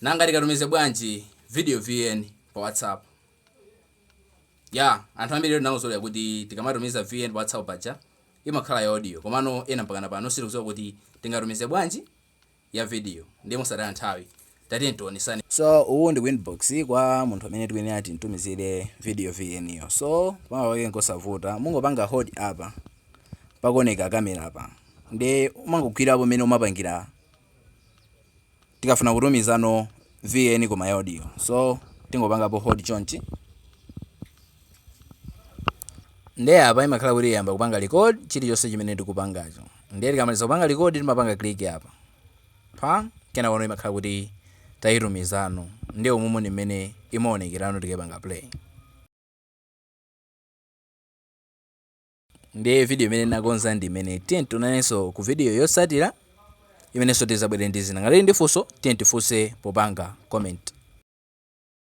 Nanga tikatumize bwanji video VN pa WhatsApp? Ya, anthu ambiri tinazolowera kuti tikamatumiza VN pa WhatsApp paja imakhala ya audio, komano ena mpakana pano sitikudziwa kuti tingatumize bwanji ya video. Ndiye mosataya nthawi, tatiyeni tionesane. So uwu ndi ku inbox kwa munthu amene tikuyenera timtumizire video VN yo. So kupanga kwake nkosavuta, mungopanga hold apa pakuoneka kamera apa, ndiye umangogwirapo mmene umapangira tikafuna kutumizano VN koma ya audio. So tingopangapo hold chonchi, ndiye apa imakhala kuti iyamba kupanga record chilichonse chimene tikupangacho. Ndiye tikamaliza kupanga record, timapanga click apa pa kenako imakhala kuti tayitumizano. Ndiye umumu ndi mmene imaonekerano tikayipanga play. Ndiye video imene nakonza ndi imene. Tiye tionanenso ku video yotsatira imenenso tizabwere ndi zina. Ngati ndi funso, tiye tifunse popanga comment.